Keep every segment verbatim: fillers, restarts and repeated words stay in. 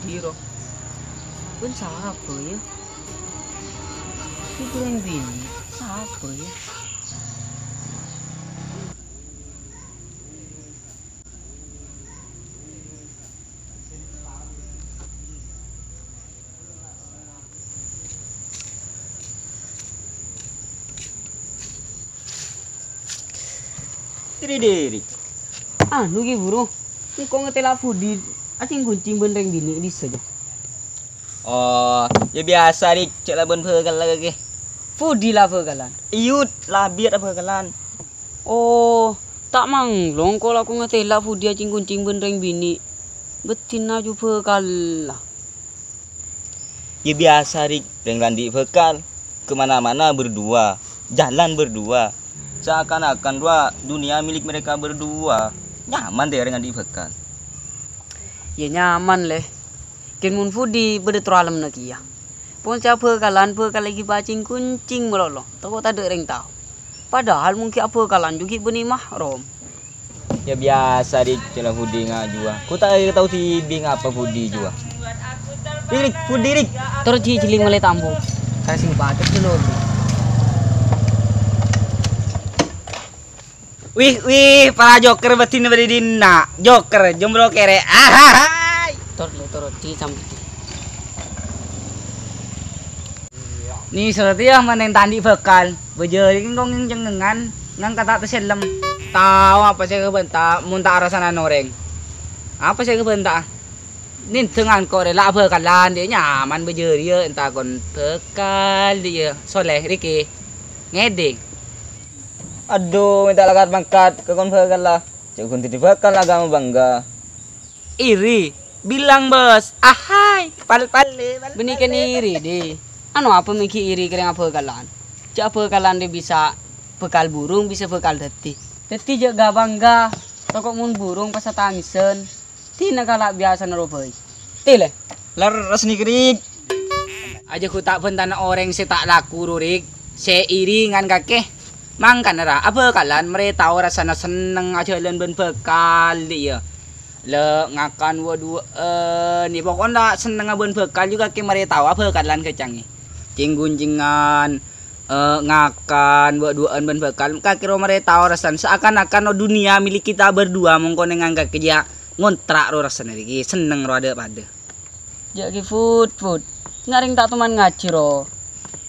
Piro? Bân sapa, yâ? Ibu rèng binè', sapa, yâ? Diri-diri. Anu, Ki Buru, engko' ngatela' Budi acèng-koncèng bân rèng binè' è dissa', jâ. Oh, yâ biyasa, Dik, cè' la bân bhâkalla kakè. Budi la bhâkallan? Iyut, la abit abhâkallan. Oh, ta' manglong ko' la ko' ngatela' Budi acèng-koncèng bân rèng binè'. Bâddhina jhubâ kalla. Yâ biyasa, Dik, rèng la andi' bhâkal, ka mana-mana berdua, jalan berdua. Seakan-akan rowa dunia milik mereka berdua. Nyaman tè rèng andi' bhâkal. Yâ nyaman, Lè. Kèng mon Budi bâdâ toro' alemma kèya. Pon sè abhâkallan, bhâkalla ghi' pacèng-koncèng malolo, tako' tadâ' rèng tao. Padahal mon ghi' abhâkallan jhughân ghi' bânnè mahram. Yâ biyasa, Dik, cè' la Budi nga' jhuwâ. Ko' ta' tao dhibi' ngapa Budi jhuwâ. Dik, Dik, Budi, Dik. Terros jhi-jhelling mèlè tambu. Kasih paket dulu. Wih, wih, para joker bâddhina bâdâ è dinna'. Joker, jomblo kèrè. Ahai. Tor, lo, tor, di, sampe'. Ni, sertè yâ, manèng ta' andi' bhâkal. Bâjâri kèng kong cengngengan, ngangkata' tasellem. Tao apa sè èkabhânta, mon ta' arasanan orèng. Apa sè èkabhânta? Nèndhângan ko' rè la abhâkallan, dhi' nyaman bâjâri yâ, ènta' kon bhâkal, dhi' yâ. Soleh, Riki. Ngèdhing. Adhu, mènta lakat mangkat, ka kon bhâkalla. Cè' ghun dhâddhi bhâkal agama bangga. Iri, bilang, Bos. Ahai, pal-palle, pal-palle. Bânnè kèn iri, dhi. Anu apa mè' ghi' iri ka rèng abhâkallan? Jâ' abhâkallan rè bisa bhâkal burung, bisa bhâkal dhâddhi. Dhâddhi jâ' ga-bangga, tako' mon burung pas atangèsan. Dina kala' biyasana rowa bhâi. Ti, Lè. Lerres nèka, Rik. Ajâ ghu ta' bhântana orèng sè ta' laku, Rik. Sè iringan kakè. Mangkana, ra, abhâkallan marè tao rassana senneng ajhâlân bân bhâkal, dhi' yâ. Lè, ngakan wâ-duwâ'ân, yâ, pokokna sennengnga bân bhâkal jhughân kakè marè tao abhâkallan ghâcangè. Cèng-ghuncengan, eh, ngakan wâ-duwâ'ân bân bhâkal, kakè rowa marè tao rassana seakan-akan dunia milik kita berdua, mongko nèngan kakè jâ. Ngontra' ro rassana rèki, senneng ro adâ'-padâ. Jâ' ghi' fut-fut, nga' rèng ta' toman ngajhi ro.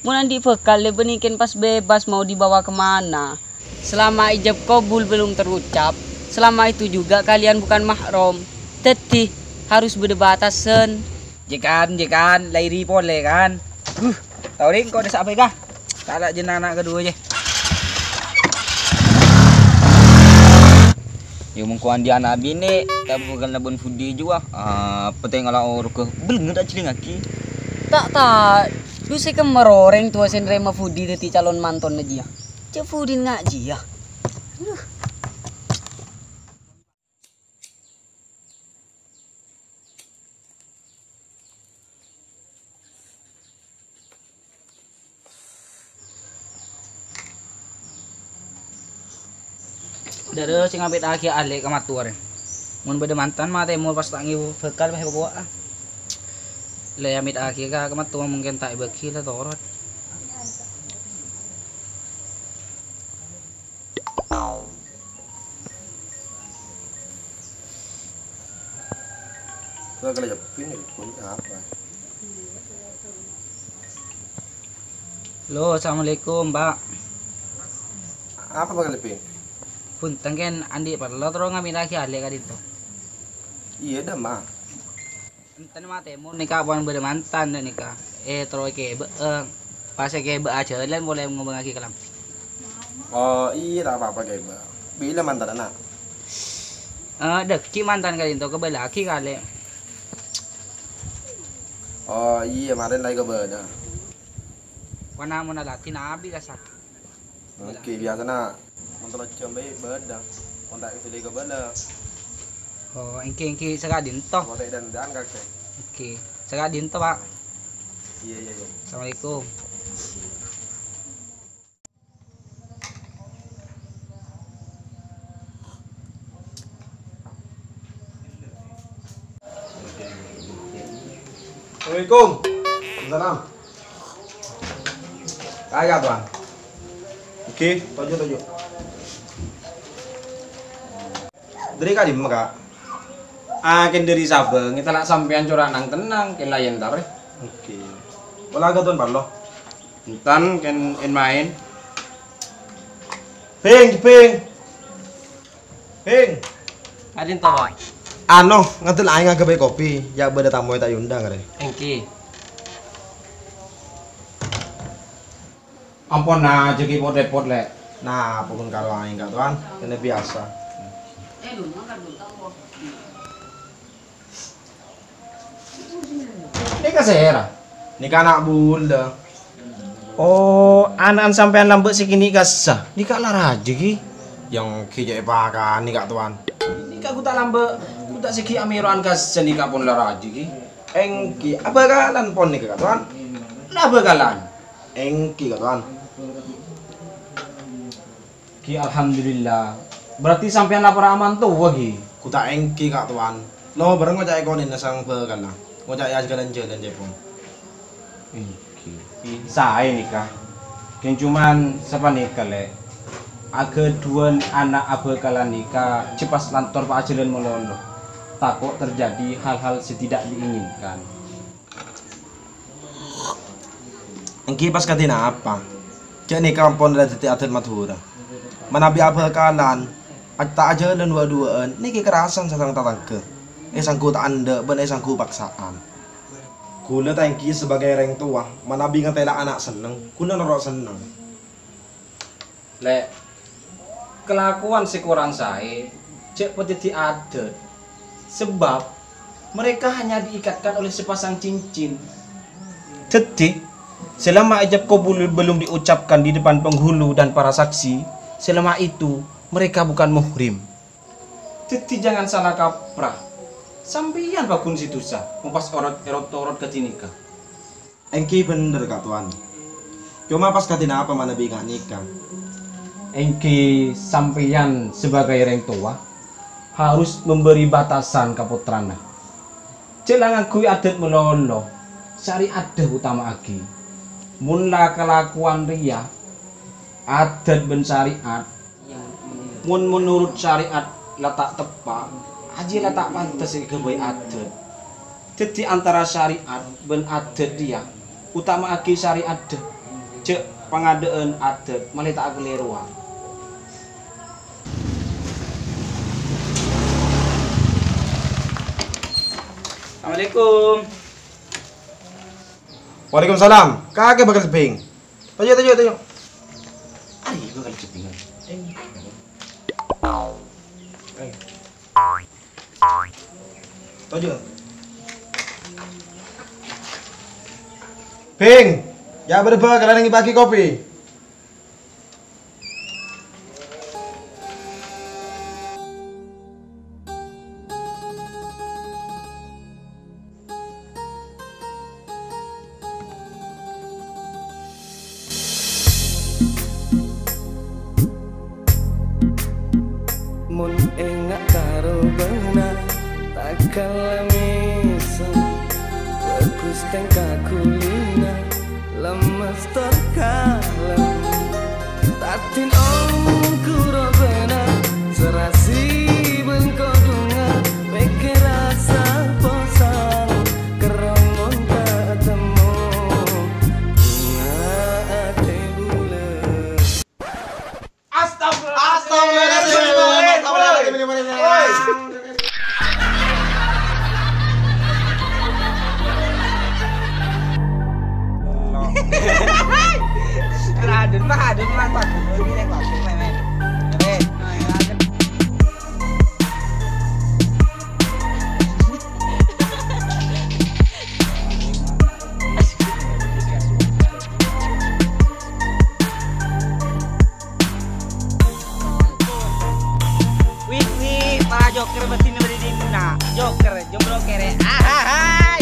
Mon andi' bhâkal lè bânnè kèn pas bebas mau dibawa ke mana. Selama ijab kabul belum terucap, selama itu juga kalian bukan mahram. Dhâddhi, harus bâdâ batasan. Jâ' kan, jâ' kan, la iri polè kan. Huh, tao rèng ko' dâ' sabbhâi ka. Kala' jâ' na'-ana' kaduwâ jâ. Yâ, mon ko' andi' ana' binè', ta' bhâkal nabun Budi jhuwâ. Ah, patèngala oroghâ, bâlngèt ajhâlingngaghi. Ta', ta', dhu sè kemmer orèng towa sè narèma Budi dhâddhi calon mantonna jiyâ. Cè' Budina nga' jiyâ. Huh. Dârâ sè ngabitaghi alè' ka mattowa rè. Mon bâdâ mantan matè mon pas ta' ngèbâ bhâkal bhâi pakowa'a. Lè amètaghi ka, ka mattowa mungkin ta' èbâghi la torot. Gua kalau jepin itu apa? Halo, assalamualaikum, Pak. Apa, Pak Lepin? Bhunten, kèn andi' parlo terro ngamètaghi alè' ka'dinto. Iyâ, dâ', Ma. Enten matè mon nèka pon bâdâ mantan nèka. Eh, terro èkèbâ, eh, pas èkèbâ ajhâlân polè ngobângaghi kalambhi. Oh, iyâ, ta' pa-apa, kèbâ. Bilâ mantanna? Eh, dhâggi' mantan ka'dinto, kabâlâaghi kalè. Oh, iyâ, marèn la èkabâlâ. Wana monna latèna abit kassa'. Èngghi, biyasana mon tello jam bhâi bâdâ. Mon ta' èkabâlâ. Oh, èngghi, èngghi, saka'dinto. Mon ta' èdhândhân kakè. Èngghi, saka'dinto, Pak. Iyâ, iyâ, iyâ. Assalamualaikum. Assalamualaikum. Waalaikumsalam. Kaya, Tuan. Oke. Toju', toju'. Dhâri ka'dimma, Ka'? Ah, kèng dhâri Sabâng, ètala' sampèyan cora' nang-tennang, kèng la èntar. Oke. Pola ka Tuan parlo? Enten, kèng èn-maèn. Bhing, Bhing. Bhing. Ka'dinto, Pak? Ano, ngantèl aèng aghâbây kopi, ya' bâdâ tamoy ta' èondang, rè. Èngghi. Ampon, nah, jâ' ghi' pot-rèpot, Lè'. Nah, pokon karo aèng, Ka' Towan. Kènè biyasa. Nèka sèra? Nèka ana' bulâ. Oh, ana'na sampèyan lambâ' sè kènè' kassa. Nèka la rajâ, ghi? Èngghi cè' èpakanè, Ka' Towan. Nèka ghu ta' lambâ', ghu ta' sè ghi' amèro'an kassa nèka pon la rajâ, ghi? Èngghi, abhâkalan pon nèka, Ka' Towan? La abhâkalan. Èngghi, Ka' Towan. Ghi, alhamdulillah. Berarti sampèyan la para' amantowa, ghi? Ghu ta' èngghi, Ka' Towan. Lo bhâreng ngoca'è konèna sang bhâkalla. Ngoca'è ajhâlân-jhâlân, cèpon. Èngghi. Saè nèka. Kèng coma sapanèka, Lè'. Aghâdhuwân ana' abhâkalan nèka jhâ' pas lantor pa ajhâlân malolo. Tako' terjadi hal-hal sè tidak diinginkan. Èngghi pas kadhi napa? Jhâ' nèka ampon la dhâddhi adhât Madhurâ. Manabi abhâkalan, a-, ta' ajhâlân wâ'-duwâ'ân, nèka karasan sareng tatangghâ. Èsangghu ta' endâ' bân èsangghu paksa'an. Ghulâ ta' èngghi sabâgâi rèng towa, manabi ngatèla' ana' senneng, ghulâ noro' senneng. Lè', kalakowan sè korang saè jhâ' padâddhi adhât, sabâb mereka hanya diikatkan oleh sepasang cincin. Dhâddhi, selama ijab kabul belum diucapkan di depan penghulu dan para saksi, selama itu mereka bukan muhrim. Dhâddhi, jangan salah kaprah. Sampèyan pagghun sè dhusa, mon pas orot-, èrot-torot kadhi nèka. Èngghi bhender, Ka' Towan. Coma pas kadhi napa manabi nga' nèka? Èngghi sampèyan sabâgâi rèng towa harus memberi batasan ka pottrana. Jhâ' la ngangghuy adhât malolo, sarè'atta utama'aghi. Mon la kalakowan rèya, adhât bân sarè'at, mon menurut sarè'at la ta' teppa', ajiyâ la ta' pantes èghâbây adhât. Dhâddhi antara sarè'at bân adhât rèya, utama'aghi sarè'atta. Jhâ' pangadâ'ân adhât malè ta' akalèrowan. Assalamualaikum. Waalaikumsalam. Kakè bhâkal jhâbhing. Toju', toju', toju'. Arè bhâkal jhâbhingan. Toju'. Bhing, ya' bâdâ bhâkalan ngèbâ'aghi kopi. Mon enga' karo bâ'na, ta' kala mèsem. Bhâghus tèngka kulina, lemmes tor kalem. Tatin ongghu robâna, serasi bân kodhungnga, pèkkèr rasa posang, kerrong mon ta' temmo, bhunga atè bulâ. Astagfirullahaladzim. Astagfirullahaladzim. Astagfirullahaladzim. Astagfirullahaladzim. Adun, Pak, adun, Pak, Pak. Ini, Pak, ini, Pak. Ini. Wih, wih, para joker mesti nemberi dinna. Joker, jomblo kere. Ahaha.